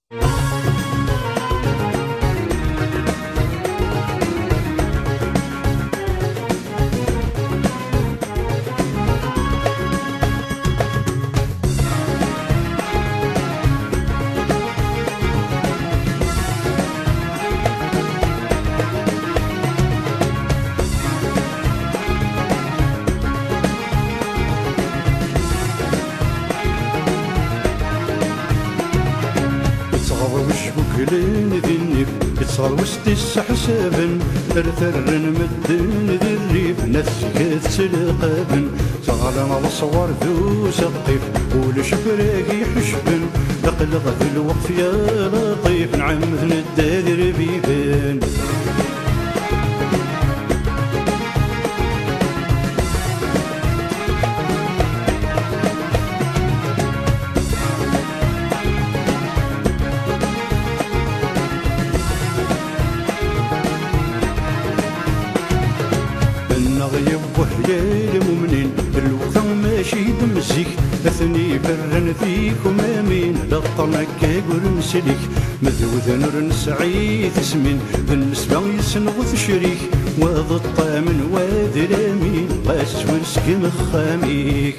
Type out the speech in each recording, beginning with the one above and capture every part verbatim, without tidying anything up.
Ittɣaḍ wejbuklen di nnif, ittɣaḍ wis tisseḥsaben, ar terren medden di rrif, nasget ttelqaben, teɣla leṣwar d useqqif, ulac afrag iḥecben, aql-aɣ d lweqt ya laṭif, nɛemmed nedda d irbiben. Annaɣ yewwehlal mumnin, lweqt-a mačči d am zik, a ten-iferren tikumamin, d aṭṭan akka ur nslik, ma d widen ur nesɛi tismin, d nnesba yes-neɣ ur tecrik, wa d ṭṭamen, wa d lamin, ɣas zwir seg imexxam-ik.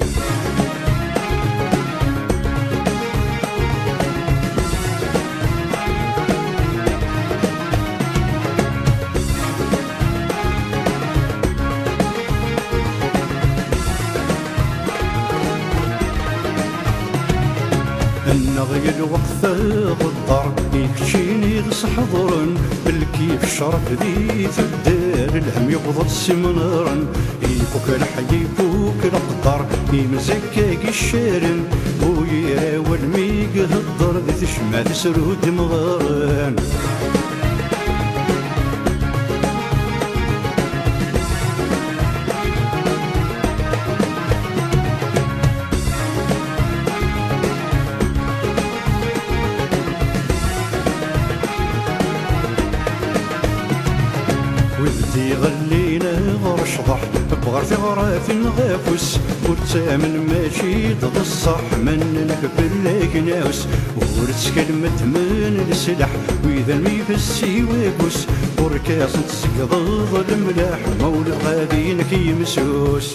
Annaɣ ya lweqt aɣeddar, i keččini ɣ-sḥeḍren, lkif ccref di tuddar, lhem yewweḍ-d s imnaren, ifuk lḥey, ifuk leqder, imenza akka i ccaren, bu yir awal mi ihedder, di tejmaɛt isru-d imɣaren. Wid d-iɣellin ɣer ccḍeḥ, ɣer tiɣratin ɣef us, ur ttamen mačči d ṣṣeḥ, ma nnan-ak fell-ak naɛus, ur ttkelmet men leslaḥ, wid almi ifessi wagus, ur kasen-tzegdeḍ lemlaḥ, ma ulac ɣad inek yimsus.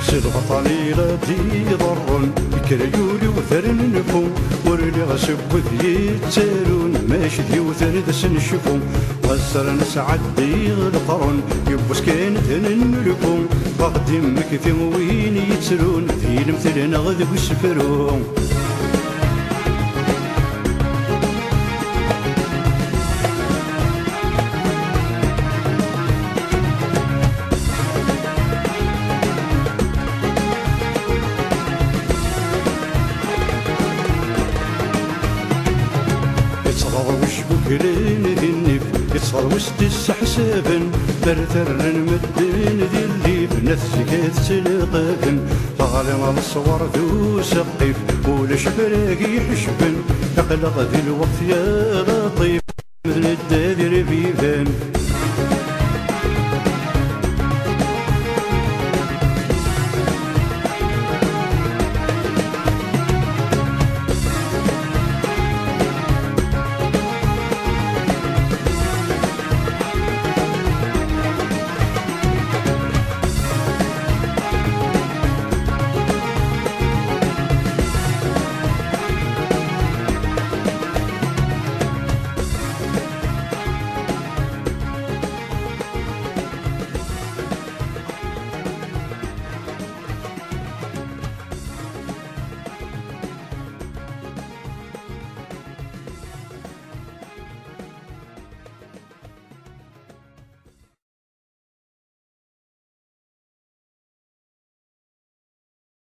Si lbaṭal i la d-iḍerrun, kra yuli uter n nfu, ur lliɣ seg wid yettarun, mac d yiwet ad as-necfu, ɣas ara nesɛeddi leqrun, yiwwas kan ad nennulfu, ɣ-d-immekti win yettrun, di lemtel neɣ deg usefru. Ittɣaḍ wis buklen di nnif, ittɣaḍ wis tisseḥsaben, ar terren medden di llif, nna tezga tettelqaben, teɣli leṣwar d useqqif, ulac afrag iḥecben, aql-aɣ di lweqt ya laṭif, nedda d irbiben.